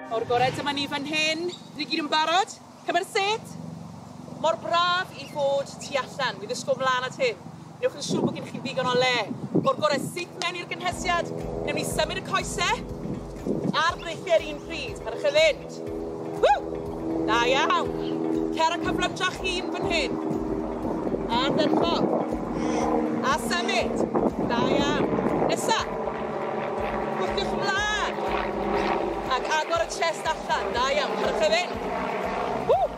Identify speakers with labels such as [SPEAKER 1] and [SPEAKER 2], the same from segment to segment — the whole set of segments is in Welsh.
[SPEAKER 1] O'r gorau, dyma ni fan hyn. Ni gyd yn barod? Cymer set. Mor braf i fod tu allan. Wi ddisgwyl mlaen at hyn. Newch yn siŵr bod gennych chi ddigon o le. O'r gorau, syth mewn i'r gynhesiad. Newn ni symud y coesau a'r breichiau ar un pryd. Parwch i fynd. Woo! Da iawn. Cer a cyflymdrach hun fan hyn. Ardderchog. A symud. Da iawn. Nesa. Gwthiwch ymlaen. Ac agor y chest allan. Da iawn. Parwch i fynd. Woo!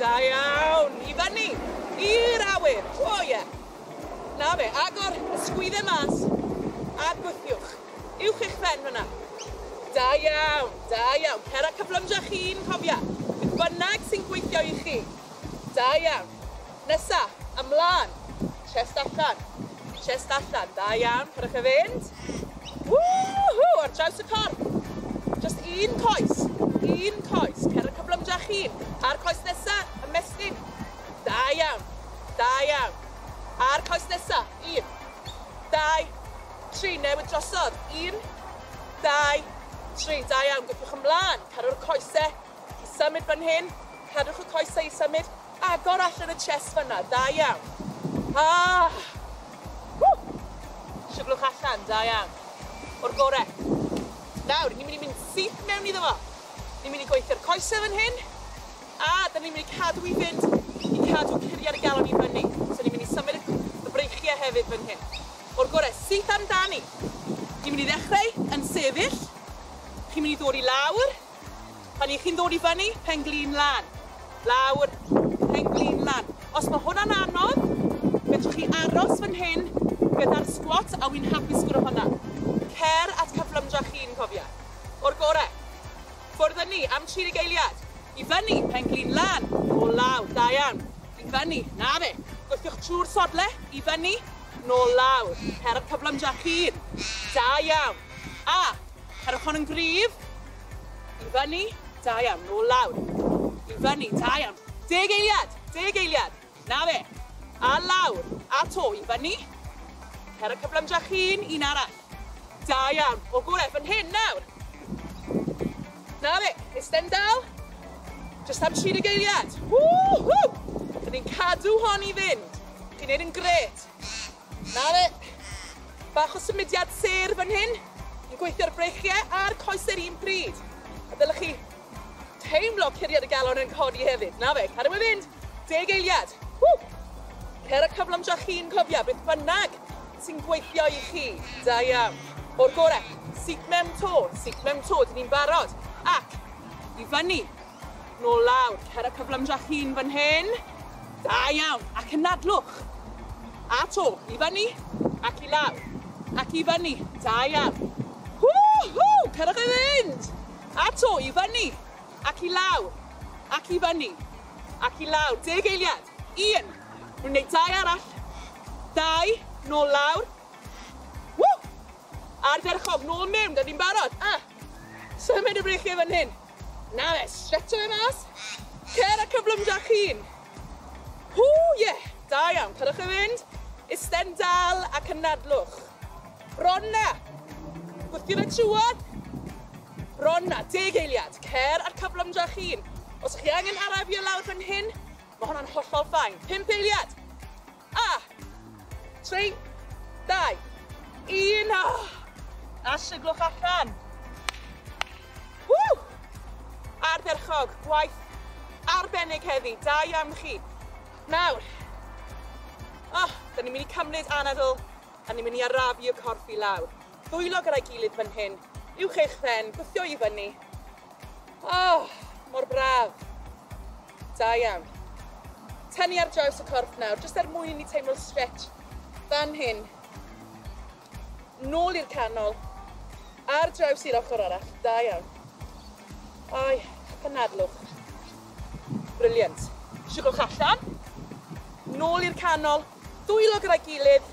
[SPEAKER 1] Da iawn. I fyny. I'r awyr. O ie. Na fe. Agor y sgwyddau mas. A gwthiwch. Uwch eich pen fyna. Da iawn. Da iawn. Cer a cyflymdrach hun, cofia. Beth bynnag sy'n gweithio i chi. Da iawn. Nesa, ymlaen. Chest allan. Chest allan. Da iawn. Parwch i fynd. Woohoo! Ar draws y corff. Just un coes. Un coes. Cer y cyflymdrach hun. A'r coes nesa, ymestyn. Da iawn. Da iawn. A'r coes nesa. 1, 2, 3. Newid drosodd. 1, 2, 3. Da iawn. Gwthiwch ymlaen. Cadw'r coesau i symud fan hyn. Cadwch y coesau i symud. Agor allan y chest fyna. Da iawn. Ah! Woo! Siglwch allan. Da iawn. O'r gorau. Nawr, ni'n mynd i mynd syth mewn iddo fo. Ni'n mynd i gweithio'r coesau fan hyn. A, da ni'n mynd i cadw i fynd i cadw curiad y galon i fyny. So ni'n mynd i symud y breichiau hefyd fan hyn. O'r gorau, syth amdani. Ni'n mynd i ddechrau yn sefyll. Chi'n mynd i ddod i lawr. Pan i chi'n ddod i fyny, pen-glin lan. Lawr, pen-glin lan. Os mae hwnna'n anodd, fedrwch chi aros fan hyn gyda'r squat a wy'n hapus gyda hwnna. Cer at cyflymdrach chi'n cofio. O'r gorau. Ffwrdd â ni am 30 eiliad. I fyny, pen-glin lan, nôl lawr, da iawn. I fyny, na fe. Gwthiwch trwy'r sodle, i fyny, nôl lawr. Cer at cyflymdrach hun. Da iawn. A, cerwch hon yn gryf. I fyny, da iawn, nôl lawr. I fyny, da iawn. 10 eiliad, 10 eiliad. Na fe. A lawr, a to, i fyny. Cer y cyflymdrach hun, un arall. Da iawn. O gorau, fan hyn nawr. Na fe, isten dal. Just am 30 eiliad. Woo-hoo! Dyn ni'n cadw hon i fynd. Chi'n neud yn gret. Na fe. Bach o symudiad sêr fan hyn. Ni'n gweithio'r breichiau a'r coesau'r un pryd. A ddylech chi teimlo curiad y galon yn codi hefyd. Na fe, cadw i fynd. 10 eiliad. Woo! Cer y cyflymdrach chi'n cofio, beth bynnag sy'n gweithio i chi. Da iawn. O'r gorau, syth mewn to, syth mewn to, dyn ni'n barod. Ac i fyny, nôl lawr, cer y cyflymdrach hun fan hyn. Da iawn, ac anadlwch. A to, i fyny, ac i lawr. Ac i fyny, da iawn. Woo-hoo, cerwch i fynd. A to, i fyny, ac i lawr. Ac i fyny, ac i lawr. 10 eiliad. 1, rwy'n gwneud 2 arall. 2, nôl lawr. Woo! Ardderchog, nôl mewn, da ni'n barod. A, symud y breichiau fan hyn. Na fe, stretcho fe mas. Cer a cyflymdrach hun. Woo, ie, yeah. Da iawn, cadwch i fynd. Isten dal ac anadlwch. Bron na. Gwthio fe trwad. Bron na, 10 eiliad. Cer a'r cyflymdrach hun. Os ych chi angen arafio lawr fan hyn, mae hwnna'n hollol fine. 5 eiliad. A, 3, 2, 1. A siglwch allan. Woo! Ardderchog, gwaith arbennig heddi. Da iawn chi. Nawr, da ni'n mynd i cymryd anadl a ni'n mynd i arafu y corff i lawr. Ddwylo gyda'i gilydd fan hyn. Uwch eich pen, gwthio i fyny. Oh, mor braf. Da iawn. Tynnu ar draws y corff nawr, jyst er mwyn i ni teimlo stretch fan hyn. Nôl i'r canol, ar draws i'r ochr arall. Da iawn. Ai, anadlwch. Brilliant. Siglwch allan. Nôl i'r canol, dwylo gyda'i gilydd,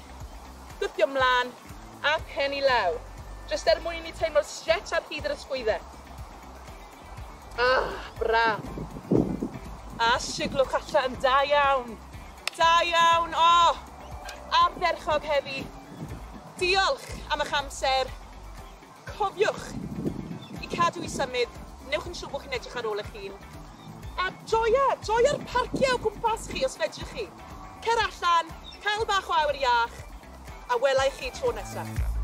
[SPEAKER 1] gwthio mlaen, a pen i lawr. Jyst er mwyn i ni teimlo'r stretch ar hyd yr ysgwyddau. Ah, braf. A siglwch allan, da iawn. Da iawn, oh, ardderchog heddi. Diolch am eich amser. Cofiwch i Cadw i symud, newch yn siŵr bod chi'n edrych ar ôl eich hun. A joia, joia'r parciau o gwmpas chi os fedrwch chi. Cer allan, cael bach o awyr iach, a wela i chi tro nesaf.